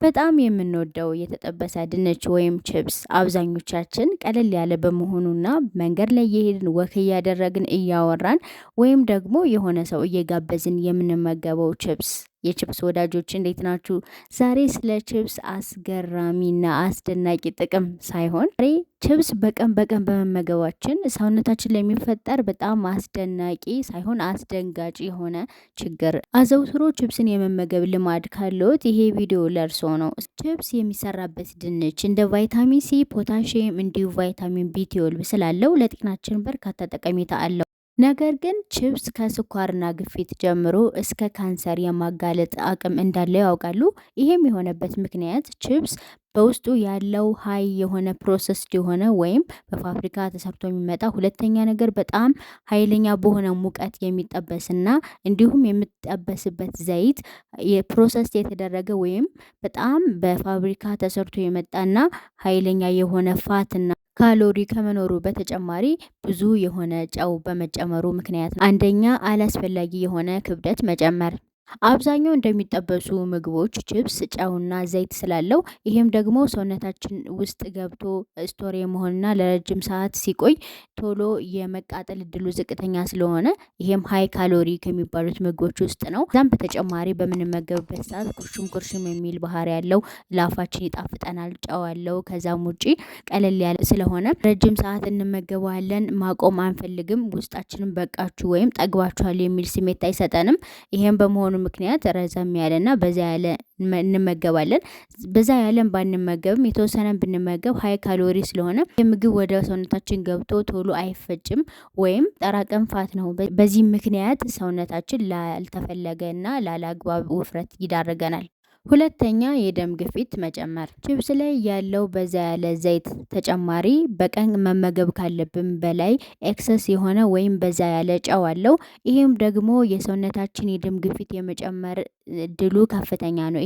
በጣም የምንወደው የተጠበሰ ድንች ወይም ቺፕስ አብዛኞቻችን ቀለል ያለ በመሆኑና መንገድ ላይ እየሄድን walk እያደረግን እያወራን ወይም ደግሞ የሆነ ሰው እየጋበዝን የምንመገበው ቺፕስ። የቺፕስ ወዳጆች እንዴት ናችሁ? ዛሬ ስለ ቺፕስ አስገራሚና አስደናቂ ጥቅም ሳይሆን ዛሬ ቺፕስ በቀን በቀን በመመገባችን ሰውነታችን ላይ የሚፈጠር በጣም አስደናቂ ሳይሆን አስደንጋጭ የሆነ ችግር። አዘውትሮ ቺፕስን የመመገብ ልማድ ካለዎት ይሄ ቪዲዮ ለእርሶ ነው። ቺፕስ የሚሰራበት ድንች እንደ ቫይታሚን ሲ፣ ፖታሽየም እንዲሁም ቫይታሚን ቢ12 ስላለው ለጤናችን በርካታ ጠቀሜታ አለው። ነገር ግን ቺፕስ ከስኳርና ግፊት ጀምሮ እስከ ካንሰር የማጋለጥ አቅም እንዳለው ያውቃሉ? ይሄም የሆነበት ምክንያት ቺፕስ በውስጡ ያለው high የሆነ processed የሆነ ወይም በፋብሪካ ተሰርቶ የሚመጣ፣ ሁለተኛ ነገር በጣም ኃይለኛ በሆነ ሙቀት የሚጠበስና እንዲሁም የሚጠበስበት ዘይት የ process የተደረገ ወይም በጣም በፋብሪካ ተሰርቶ የመጣና ኃይለኛ የሆነ fat ና ካሎሪ ከመኖሩ በተጨማሪ ብዙ የሆነ ጨው በመጨመሩ ምክንያት ነው። አንደኛ፣ አላስፈላጊ የሆነ ክብደት መጨመር። አብዛኛው እንደሚጠበሱ ምግቦች ቺፕስ ጨውና ዘይት ስላለው ይሄም ደግሞ ሰውነታችን ውስጥ ገብቶ store የመሆንና ለረጅም ሰዓት ሲቆይ ቶሎ የመቃጠል እድሉ ዝቅተኛ ስለሆነ ይሄም high calorie ከሚባሉት ምግቦች ውስጥ ነው። ከዛም በተጨማሪ በምንመገብበት ሰዓት ኩርሽም ኩርሽም የሚል ባህሪ ያለው፣ ለአፋችን ይጣፍጠናል፣ ጨው አለው። ከዛም ውጪ ቀለል ያለ ስለሆነ ረጅም ሰዓት እንመገበዋለን፣ ማቆም አንፈልግም። ውስጣችንን በቃችሁ ወይም ጠግባችኋል የሚል ስሜት አይሰጠንም። ይሄም በመሆኑ ምክንያት ረዘም ያለና በዛ ያለ እንመገባለን። በዛ ያለን ባንመገብም የተወሰነን ብንመገብ high calorie ስለሆነ የምግብ ወደ ሰውነታችን ገብቶ ቶሎ አይፈጭም ወይም ጠራቀም fat ነው። በዚህ ምክንያት ሰውነታችን ላልተፈለገና ላላግባብ ውፍረት ይዳርገናል። ሁለተኛ፣ የደም ግፊት መጨመር። ቺፕስ ላይ ያለው በዛ ያለ ዘይት ተጨማሪ በቀን መመገብ ካለብን በላይ excess የሆነ ወይም በዛ ያለ ጨው አለው። ይሄም ደግሞ የሰውነታችን የደም ግፊት የመጨመር እድሉ ከፍተኛ ነው።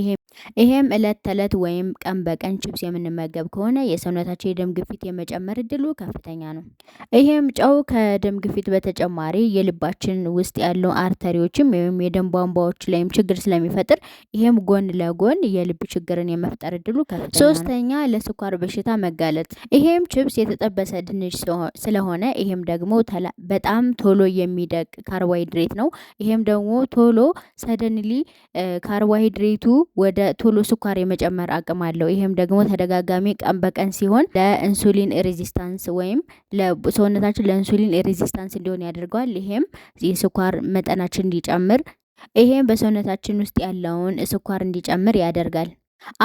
ይሄም እለት ተእለት ወይም ቀን በቀን ቺፕስ የምንመገብ ከሆነ የሰውነታችን የደም ግፊት የመጨመር እድሉ ከፍተኛ ነው። ይሄም ጨው ከደም ግፊት በተጨማሪ የልባችን ውስጥ ያለው artery ዎችም ወይም የደም ቧንቧዎች ላይም ችግር ስለሚፈጥር ይሄም ጎን ለጎን የልብ ችግርን የመፍጠር እድሉ ከፍተኛ ነው። ሶስተኛ፣ ለስኳር በሽታ መጋለጥ። ይሄም ቺፕስ የተጠበሰ ድንች ስለሆነ ይሄም ደግሞ በጣም ቶሎ የሚደቅ ካርቦሃይድሬት ነው። ይሄም ደግሞ ቶሎ suddenly ካርቦሃይድሬቱ ወደ ቶሎ ስኳር የመጨመር አቅም አለው። ይሄም ደግሞ ተደጋጋሚ ቀን በቀን ሲሆን ለ insulin resistance ወይም ለሰውነታችን ለ insulin resistance እንዲሆን ያደርገዋል። ይሄም የስኳር መጠናችን እንዲጨምር፣ ይሄም በሰውነታችን ውስጥ ያለውን ስኳር እንዲጨምር ያደርጋል።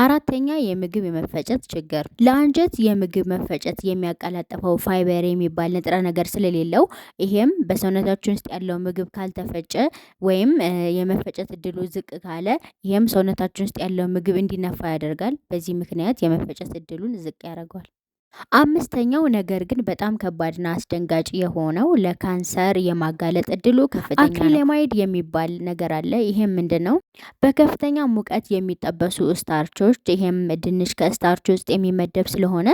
አራተኛ፣ የምግብ የመፈጨት ችግር። ለአንጀት የምግብ መፈጨት የሚያቀላጥፈው ፋይበር የሚባል ንጥረ ነገር ስለሌለው ይሄም በሰውነታችን ውስጥ ያለው ምግብ ካልተፈጨ ወይም የመፈጨት እድሉ ዝቅ ካለ ይሄም ሰውነታችን ውስጥ ያለው ምግብ እንዲነፋ ያደርጋል። በዚህ ምክንያት የመፈጨት እድሉን ዝቅ ያደርገዋል። አምስተኛው ነገር ግን በጣም ከባድና አስደንጋጭ የሆነው ለካንሰር የማጋለጥ እድሉ ከፍተኛ ነው። Acrylamide የሚባል ነገር አለ። ይሄም ምንድነው? በከፍተኛ ሙቀት የሚጠበሱ starch ኦች፣ ይሄም ድንች ከ starch ውስጥ የሚመደብ ስለሆነ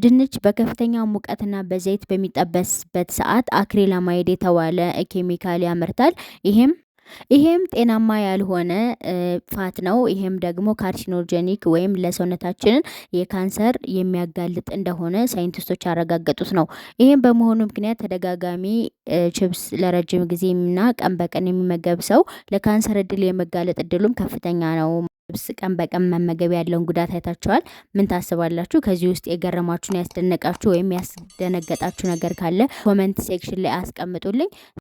ድንች በከፍተኛ ሙቀትና በዘይት በሚጠበስበት ሰዓት acrylamide የተባለ ኬሚካል ያመርታል። ይሄም ጤናማ ያልሆነ fat ነው። ይሄም ደግሞ carcinogenic ወይም ለሰውነታችን የካንሰር የሚያጋልጥ እንደሆነ ሳይንቲስቶች ያረጋገጡት ነው። ይሄም በመሆኑ ምክንያት ተደጋጋሚ ቺፕስ ለረጅም ጊዜና ቀን በቀን የሚመገብ ሰው ለካንሰር እድል የመጋለጥ እድሉም ከፍተኛ ነው። ቺፕስ ቀን በቀን መመገብ ያለውን ጉዳት አይታችኋል። ምን ታስባላችሁ? ከዚህ ውስጥ የገረማችሁን፣ ያስደነቃችሁ ወይም ያስደነገጣችሁ ነገር ካለ comment section ላይ አስቀምጡልኝ።